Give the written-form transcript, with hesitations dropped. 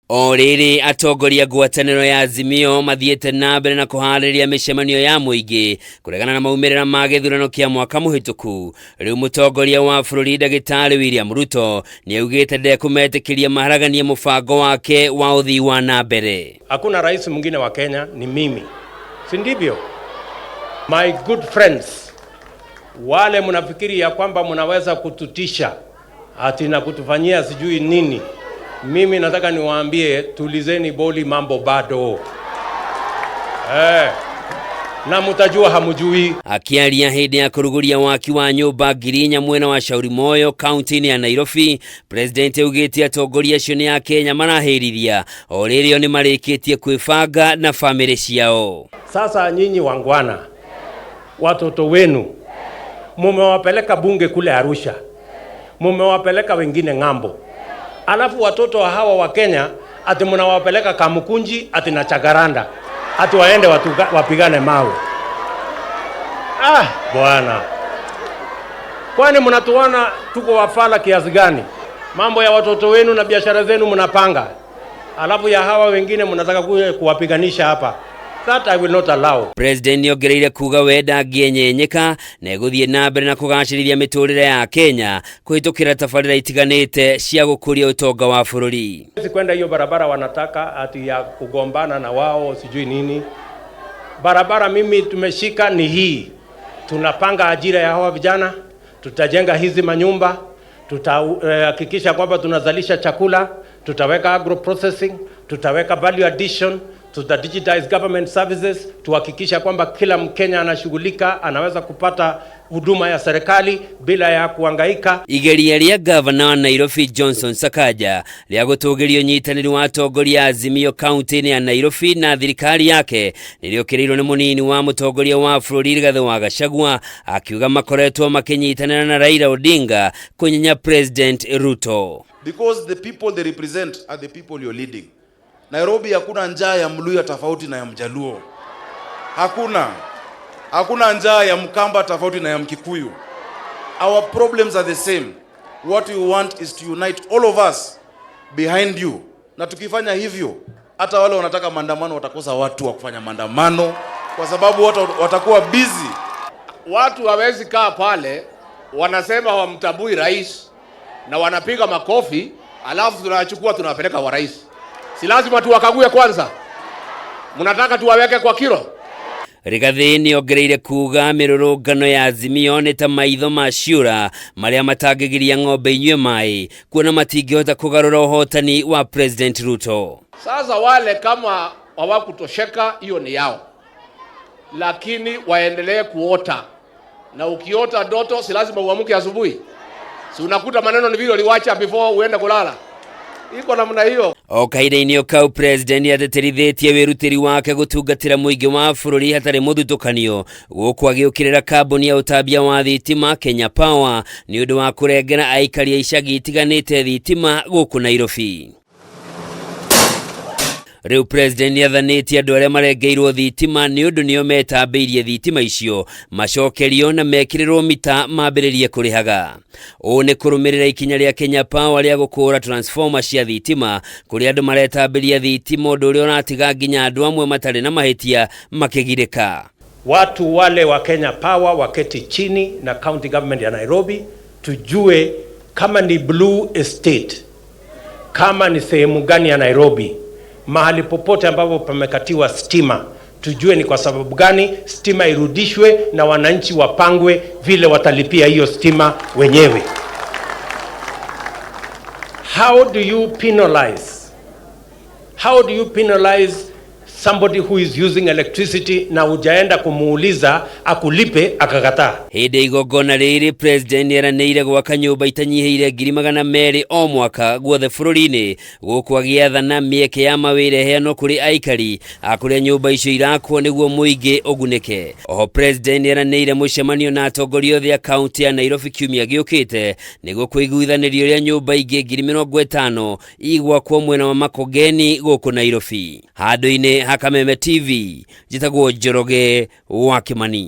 O rĩrĩ atongoria ngwatanĩro ya Azimio mathiĩte na mbere na kũharĩria mĩcemanio ya mũingĩ kũregana na maumĩrĩra ma gĩthurano kĩa mwaka mũhĩtũku. Rĩu mũtongoria wa bũrũri Ndagĩtarĩ William Ruto nĩaugĩte ndekũmetĩkĩria maharaganie mũbango wake wa ũthii wa na mbere. Hakuna rais mwingine wa Kenya, ni mimi, si ndivyo? My good friends, wale mnafikiri ya kwamba mnaweza kututisha ati na kutufanyia sijui nini, mimi nataka niwaambie, tulizeni boli, mambo bado eh, na mtajua hamujui. Akiaria hĩndĩ ya kũrugũria waki wa nyũmba 4,000 mwena wa Shauri Moyo kaunti-inĩ ya Nairobi, President augĩte atongoria acio nĩ a Kenya marahĩrithia o rĩrĩ o nĩ marĩkĩtie kwĩbanga na bamĩrĩ ciao. Sasa nyinyi wangwana, watoto wenu mumewapeleka bunge kule Arusha, mumewapeleka wengine ng'ambo, alafu watoto wa hawa wa Kenya ati mnawapeleka Kamukunji ati na Chagaranda ati waende wapigane mawe. Ah, bwana, kwani mnatuona tuko wafala kiasi gani? Mambo ya watoto wenu na biashara zenu mnapanga, alafu ya hawa wengine mnataka kuja kuwapiganisha hapa. That I will not allow. President nĩongereire kuga we ndangĩenyenyeka na egũthiĩ na mbere na kũgacĩrithia mĩtũrĩre ya Kenya kũhĩtũkĩra tabarĩra itiganĩte cia gũkũria ũtonga wa bũrũri. Siwezi kwenda hiyo barabara wanataka ati ya kugombana na wao sijui nini. Barabara mimi tumeshika ni hii. Tunapanga ajira ya hawa vijana, tutajenga hizi manyumba, tutahakikisha kwamba tunazalisha chakula, tutaweka agro processing, tutaweka value addition, tuta digitize government services, tuhakikisha kwamba kila Mkenya anashughulika, anaweza kupata huduma ya serikali bila ya kuhangaika. Igeria rĩa gavana wa Nairobi Johnson Sakaja rĩa gũtũgĩria ũnyitanĩri wa atongoria a Azimio kaunti-inĩ ya Nairobi na thirikari yake nĩrĩũkĩrĩirwo nĩ mũnini wa mũtongoria wa bũrũri Rigathĩ wa Gachagua, akiuga makoretwo makĩnyitanĩra na Raila Odinga kũnyenya President Ruto. Because the people they represent are the people you're leading. Nairobi hakuna njaa ya Mluya tofauti na ya Mjaluo. Hakuna. Hakuna njaa ya Mkamba tofauti na ya Mkikuyu. Our problems are the same. What we want is to unite all of us behind you. Na tukifanya hivyo, hata wale wanataka maandamano watakosa watu wa kufanya maandamano kwa sababu watu watakuwa busy. Watu hawezi kaa pale wanasema hawamtambui rais na wanapiga makofi, alafu tunawachukua tunawapeleka kwa rais. Si lazima tuwakague kwanza? Mnataka tuwaweke kwa kiro? Rigathĩ nĩongereire kuga mĩrũrũngano ya Azimio nĩ ta maitho ma ciũra marĩa matangĩgiria ng'ombe inyue maĩ, kuona matingĩhota kũgarũra ũhotani wa President Ruto. Sasa wale kama hawakutosheka, hiyo ni yao, lakini waendelee kuota, na ukiota ndoto si lazima uamke asubuhi, si unakuta maneno ni vile uliwacha before uende kulala. Iko namna hiyo. O kahinda-inĩ o kau, President nĩatĩtĩrithĩtie wĩrutĩri wake gũtungatĩra mũingĩ wa bũrũri hatarĩ mũthutũkanio, gũkũ agĩũkĩrĩra kambuni ya ũtambia wa thitima Kenya Power nĩ ũndũ wa kũrengera aikari a icagi itiganĩte thitima gũkũ Nairobi. Rĩu President nĩathanĩtie andũ arĩa marengeirwo thitima nĩ ũndũ nĩo metambĩirie thitima icio macokerio na mekĩrĩrwo mita mambĩrĩrie kũrĩhaga. Ũũ nĩ kũrũmĩrĩra ikinya rĩa Kenya Power rĩa gũkũra transformer cia thitima kũrĩa andũ maretambĩria thitima, ũndũ ũrĩa ũratiga nginya andũ amwe matarĩ na mahĩtia makĩgirĩka. Watu wale wa Kenya Power waketi chini na county government ya Nairobi, tujue kama ni Blue Estate, kama ni sehemu gani ya Nairobi, mahali popote ambapo pamekatiwa stima, tujue ni kwa sababu gani stima irudishwe na wananchi wapangwe vile watalipia hiyo stima wenyewe. How do you penalize? How do you penalize somebody who is using electricity na hujaenda kumuuliza akulipe akakataa? Hĩndĩ ya igongona rĩrĩ, President nĩeranĩire gwaka nyũmba itanyihĩire 200,000 o mwaka guothe bũrũri-inĩ, gũkũ agĩathana mĩeke ya mawĩra ĩheanwo kũrĩ aikari a kũrĩa nyũmba icio irakwo nĩguo mũingĩ ũgunĩke. Oho President nĩeranĩire mũcemanio na atongoria othe a kaunti ya Nairobi kiumia gĩũkĩte nĩguo kũiguithanĩrio ũrĩa nyũmba ingĩ 50,000 igwakwo mwena wa Makongeni gũkũ Nairobi. Handũ-inĩ ha Kameme TV, njĩtagwo Njoroge wa Kimani.